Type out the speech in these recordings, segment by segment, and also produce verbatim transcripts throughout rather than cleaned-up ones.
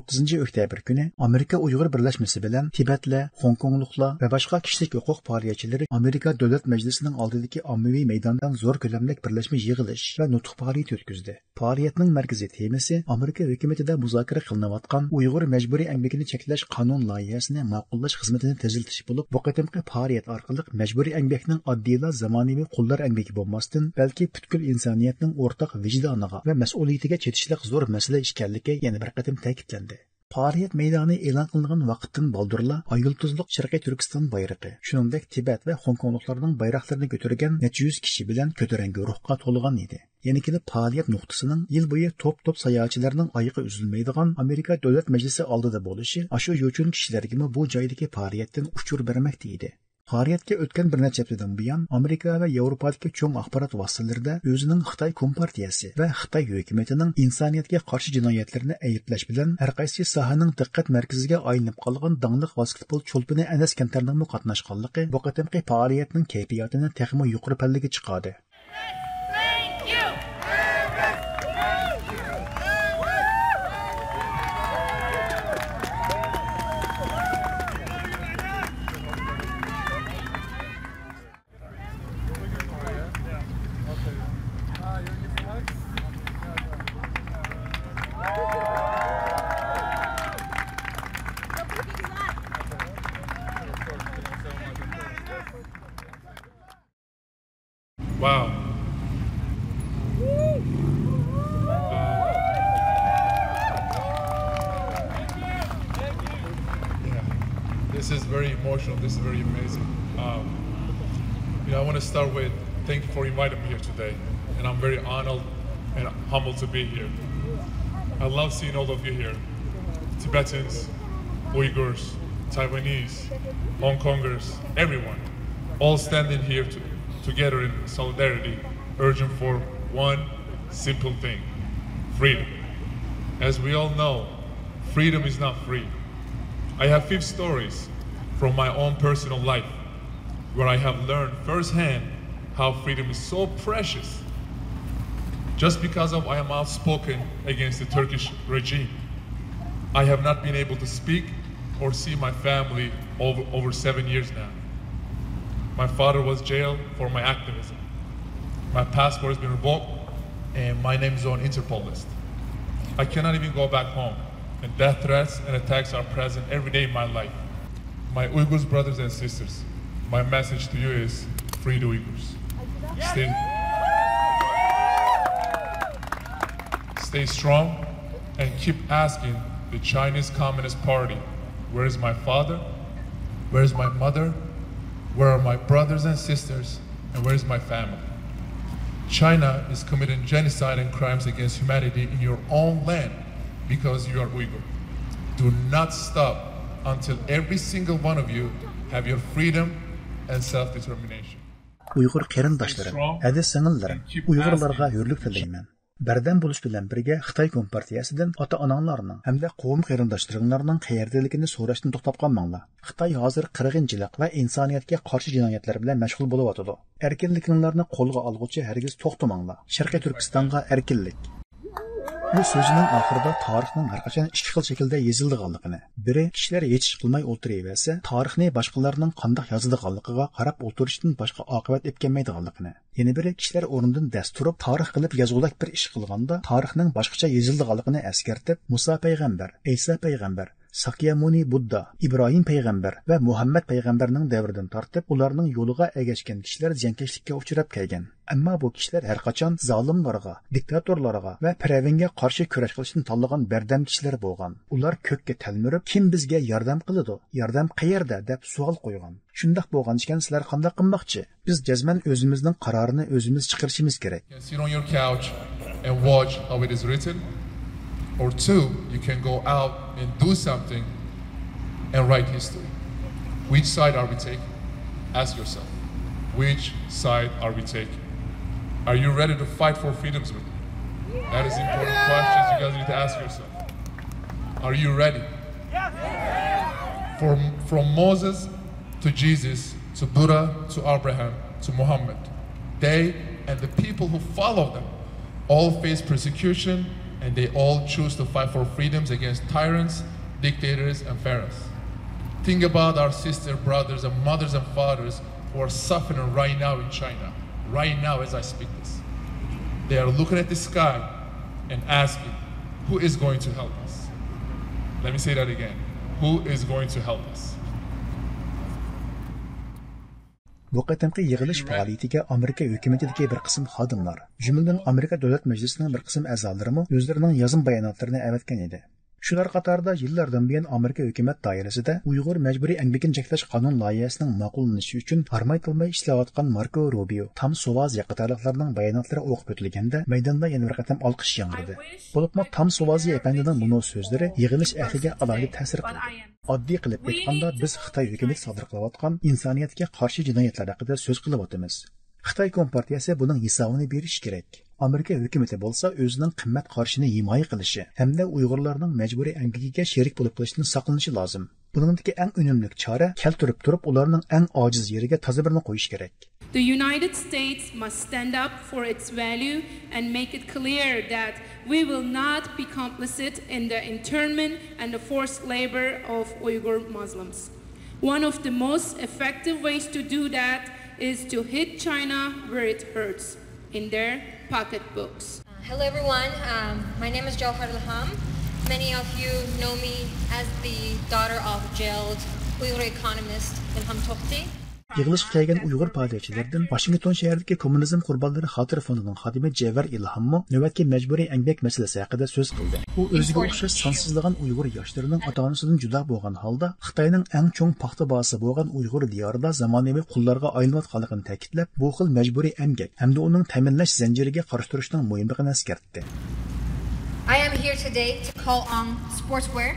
ئوتتۇزىنچى ئۆكتەبىر كۈنى ئامېرىكا ئۇيغۇر بىرلەشمىسى بىلەن تىبەتلەر، خوڭكوڭلۇقلار ۋە باشقا كىشىلىك ھوقۇق پائالىيەتچىلىرى ئامېرىكا دۆلەت مەجلىسىنىڭ ئالدىدىكى ئاممىۋى مەيداندا زور كۆلەملىك بىرلەشمە يىغىلىش ۋە نۇتۇق پائالىيىتى ئۆتكۈزدى. پائالىيەتنىڭ مەركىزىي تېمىسى ئامېرىكا ھۆكۈمىتىدە مۇزاكىرە قىلىنىۋاتقان ئۇيغۇر مەجبۇرىي ئەمگىكىنى چەكلەش قانۇن لايىھەسىنى ماقۇللاش خىزمىتىنى تېزلىتىش بولۇپ، بۇ قېتىمقى پائالىيەت ئارقىلىق مەجبۇرىي ئەمگەكنىڭ ئاددىيلا زامانىۋى قۇللار ئەمگىكى بولماستىن، بەلكى پۈتكۈل ئىنسانىيەتنىڭ ئورتاق ۋىجدانىغا ۋە مەسئۇلىيىتىگە چېتىشلىق زور مەسىلە ئىكەنلىكى يەنە بىر قېتىم تەكىتلەندى. پائالىيەت مەيدانى ئېلان قىلىنغان ۋاقىتتىن بالدۇرلا ئاي يۇلتۇزلۇق شەرقىي تۈركىستان بايرىقى، شۇنىڭدەك تىبەت ۋە خوڭكوڭلۇقلارنىڭ بايراقلىرىنى كۆتۈرگەن نەچچە يۈز كىشى بىلەن كۆتۈرەڭگۈ روھقا تولغان ئىدى. يەنە كېلىپ پائالىيەت نۇقتىسىنىڭ يىل بويى توپ-توپ ساياھەتچىلەرنىڭ ئايىغى ئۈزۈلمەيدىغان ئامېرىكا دۆلەت مەجلىسى ئالدىدا بولۇشى ئاشۇ يوچۇن كىشىلەرگىمۇ بۇ جايدىكى پائالىيەتتىن ئۇچۇر بەرمەكتە ئىدى. پائالىيەتكە ئۆتكەن بىر نەچچە ھەپتىدىن بۇيان ئامېرىكا ۋە ياۋروپادىكى چوڭ ئاخبارات ۋاسىتىلىرىدە ئۆزىنىڭ خىتاي كومپارتىيەسى ۋە خىتاي ھۆكۈمىتىنىڭ ئىنسانىيەتكە قارشى جىنايەتلىرىنى ئەيىبلەش بىلەن ھەرقايسى ساھەنىڭ دىققەت مەركىزىگە ئايلىنىپ قالغان داڭلىق ۋاسكېتبول چولپىنى ئەنەس كەنتەرنىڭمۇ قاتناشقانلىقى بۇ قېتىمقى پائالىيەتنىڭ كەيپىياتىنى تېخىمۇ يۇقىرى پەللىگە چىقاردى. Wow. Yeah. This is very emotional. This is very amazing. Um, you know, I want to start with thank you for inviting me here today. And I'm very honored and humbled to be here. I love seeing all of you here. Tibetans, Uyghurs, Taiwanese, Hong Kongers, everyone, all standing here to, together in solidarity, urging for one simple thing: freedom. As we all know, freedom is not free. I have few stories from my own personal life where I have learned firsthand how freedom is so precious. Just because of I am outspoken against the Turkish regime, I have not been able to speak or see my family over, over seven years now. My father was jailed for my activism. My passport has been revoked and my name is on Interpol list. I cannot even go back home, and death threats and attacks are present every day in my life. My Uyghurs brothers and sisters, my message to you is free the Uyghurs. Stay, stay strong and keep asking the Chinese Communist Party, where is my father? Where is my mother? Where are my brothers and sisters? And where is my family? China is committing genocide and crimes against humanity in your own land because you are Uyghur. Do not stop until every single one of you have your freedom and self-determination. ئۇيغۇر قېرىنداشلىرىم، ئەزىز سىڭىللىرىم، ئۇيغۇرلارغا ھۆرلۈك تىلەيمەن. بەردەم بولۇش بىلەن بىرگە خىتاي كومپارتىيەسىدىن ئاتا-ئاناڭلارنىڭ ھەمدە قوۋم قېرىنداشلىرىڭلارنىڭ قەيەردىلىكىنى سوراشتىن توختاپ قالماڭلار. خىتاي ھازىر قىرغىنچىلىق ۋە ئىنسانىيەتكە قارشى جىنايەتلەر بىلەن مەشغۇل بولۇۋاتىدۇ. ئەركىنلىكىڭلارنى قولغا ئالغۇچە ھەرگىز توختىماڭلار. شەرقىي تۈركىستانغا ئەركىنلىك. ئۇ سۆزىنىڭ ئاخىرىدا تارىخنىڭ ھەرقاچان ئىككى خىل شەكىلدە يېزىلىدىغانلىقىنى، بىرى كىشىلەر ھېچ ئىش قىلماي ئولتۇرۇۋەرسە، تارىخنى باشقىلارنىڭ قانداق يازىدىغانلىقىغا قاراپ ئولتۇرۇشتىن باشقا ئاقىۋەت ئېلىپ كەلمەيدىغانلىقىنى، يەنە بىرى كىشىلەر ئورنىدىن دەس تۇرۇپ، تارىخ قىلىپ يازغۇدەك بىر ئىش قىلغاندا، تارىخنىڭ باشقىچە يېزىلىدىغانلىقىنى ئەسكەرتىپ، مۇسا پەيغەمبەر، ئەيسا پەيغەمبەر، ساكيامۇنى بۇددا، ئىبراھىم پەيغەمبەر ۋە مۇھەممەد پەيغەمبەرنىڭ دەۋرىدىن تارتىپ، ئۇلارنىڭ يولىغا ئەگەشكەن كىشىلەر زىيانكەشلىككە ئۇچراپ كەلگەن. ئەمما بۇ كىشىلەر ھەرقاچان زالىملارغا، دىكتاتورلارغا ۋە پىرئەۋنگە قارشى كۈرەش قىلىشنى تاللىغان بەردەم كىشىلەر بولغان. ئۇلار كۆككە تەلمۈرۈپ، «كىم بىزگە ياردەم قىلىدۇ؟ ياردەم قەيەردە؟» دەپ سوئال قويغان. شۇنداق بولغان ئىكەن، سىلەر قانداق قىلماقچى؟ بىز جەزمەن ئۆزىمىزنىڭ قارارىنى ئۆزىمىز چىقىرىشىمىز كېرەك. You can sit on your couch and watch how it is written, or two, you can go out and do something and write history. Which side are we taking? Ask yourself, which side are we taking? Are you ready to fight for freedoms with me? That is important questions you guys need to ask yourself. Are you ready? For, from Moses to Jesus, to Buddha, to Abraham, to Muhammad, they and the people who follow them all face persecution, And they all choose to fight for freedoms against tyrants, dictators, and pharaohs. Think about our sisters, brothers, and mothers and fathers who are suffering right now in China, right now as I speak this. They are looking at the sky and asking, "Who is going to help us?" Let me say that again. Who is going to help us? بۇ قېتىمقى يىغىلىش پائالىيىتىگە ئامېرىكا ھۆكۈمىتىدىكى بىر قىسىم خادىملار، جۈملىدىن ئامېرىكا دۆلەت مەجلىسىنىڭ بىر قىسىم ئەزالىرىمۇ ئۆزلىرىنىڭ يازما باياناتلىرىنى ئەۋەتكەن ئىدى. شۇلار قاتارىدا يىللاردىن بۇيان ئامېرىكا ھۆكۈمەت دائىرىسىدە ئۇيغۇر مەجبۇرىي ئەمگىكىنى چەكلەش قانۇن لايىھەسىنىڭ ماقۇللىنىشى ئۈچۈن ھارماي تالماي ئىشلەۋاتقان ماركو روبىيو، تام سۇۋازى قاتارلىقلارنىڭ باياناتلىرى ئوقۇپ ئۆتۈلگەندە، مەيداندا يەنە بىر قېتىم ئالقىش ياڭرىدى. بولۇپمۇ تام سۇۋازى ئەپەندىنىڭ مۇنۇ سۆزلىرى يىغىلىش ئەھلىگە ئالاھىدە تەسىر قىلدى. ئاددىي قىلىپ ئېيتقاندا، بىز خىتاي ھۆكۈمىتى سادىر قىلىۋاتقان ئىنسانىيەتكە قارشى جىنايەتلەر ھەققىدە سۆز قىلىۋاتىمىز. خىتاي كومپارتىيەسى بۇنىڭ ھېسابىنى بېرىشى كېرەك. ئامېرىكا ھۆكۈمىتى بولسا ئۆزىنىڭ قىممەت قارىشىنى ھىمايە قىلىشى ھەمدە ئۇيغۇرلارنىڭ مەجبۇرىي ئەمگىكىگە شېرىك بولۇپ قېلىشتىن ساقلىنىشى لازىم. بۇنىڭدىكى ئەڭ ئۈنۈملۈك چارە، كەلتۈرۈپ تۇرۇپ ئۇلارنىڭ ئەڭ ئاجىز يېرىگە تازا بىرنى قويۇش كېرەك. The United States must stand up for its value and make it clear that we will not be complicit in the internment and the forced labor of Uyghur Muslims. One of the most effective ways to do that is to hit China where it hurts, in their pocketbooks. Uh, hello, everyone. Um, my name is Jawhar Ilham. Many of you know me as the daughter of jailed Uyghur economist Ilham Tohti. يىغىلىشقا كەلگەن ئۇيغۇر پائالىيەتچىلىرىدىن ۋاشىنگتون شەھىرىدىكى كوممۇنىزم قۇربانلىرى خاتىرە فوندىنىڭ خادىمى جەۋھەر ئىلھاممۇ نۆۋەتتى مەجبۇرىي ئەمگەك مەسىلىسى ھەققىدە سۆز قىلدى. ئۇ ئۆزىگە ئوخشاش سانسىزلىغان ئۇيغۇر ياشلىرىنىڭ ئاتا-ئانىسىدىن جۇدا بولغان ھالدا خىتاينىڭ ئەڭ چوڭ پاختا بازىسى بولغان ئۇيغۇر دىيارىدا زامانىۋى قۇللارغا ئايلىنىۋاتقانلىقىنى تەكىتلەپ، بۇ خىل مەجبۇرىي ئەمگەك ھەمدە ئۇنىڭ تەمىنلەش زەنجىرىگە قارشى تۇرۇشنىڭ مۇھىملىقىنى ئەسكەرتتى. I am here today to call on sportswear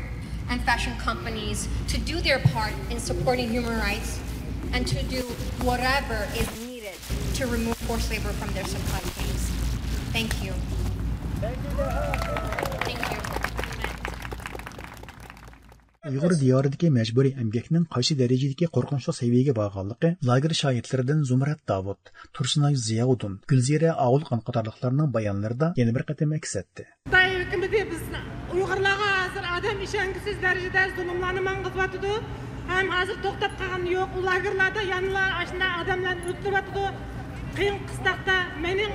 and fashion companies to do their part in supporting human rights and to do whatever is needed to remove forced labor from their supply chains. Thank you. Thank you. ئۇيغۇر دىيارىدىكى مەجبۇرىي ئەمگەكنىڭ قايسى دەرىجىدىكى قورقۇنچلۇق سەۋىيەگە بارغانلىقى لاگېر شاھىتلىرىدىن زۇمرەت داۋۇت، تۇرسۇنئاي زىياۋۇدۇن، گۈلزىرە ئاغۇلخان قاتارلىقلارنىڭ بايانلىرىدا يەنە بىر قېتىم ئەكس ئەتتى. خىتاي ھۆكۈمىتى بىز ئۇيغۇرلارغا ھازىر ئادەم ئىشەنگۈسىز دەرىجىدە زۇلۇملارنى ماڭغۇزۇۋاتىدۇ. ھەم ھازىر توختاپ قالغىنى يوق. ئۇ لاگېرلاردا يەنىلا ئاشۇنداق ئادەملەرنى ئۆلتۈرۈۋاتىدۇ. قىيىن قىستاقتا مېنىڭ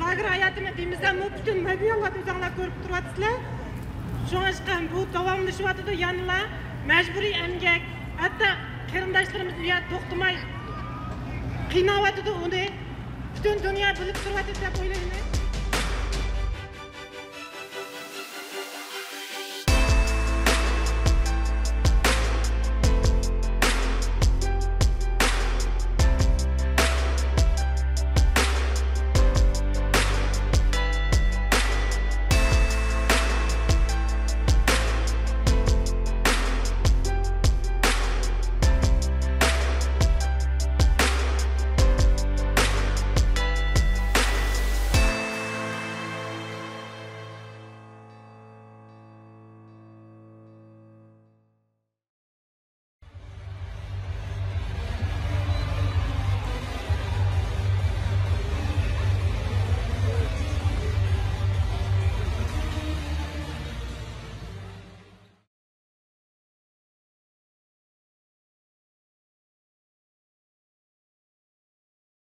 لاگېر ھاياتىمنى دېمىسەممۇ، پۈتۈن مەدەنىيەت ئۆزۈڭلار كۆرۈپ تۇرۇۋاتىسىلەر. شۇڭلاشقا بۇ داۋاملىشىۋاتىدۇ. يەنىلا مەجبۇرىي ئەمگەك، ھەتتا قېرىنداشلىرىمىز ئۇ يەردە توختىماي قىيناۋاتىدۇ ئۇنى. پۈتۈن دۇنيا بىلىپ تۇرۇۋاتىدۇ دەپ ئويلايمەن.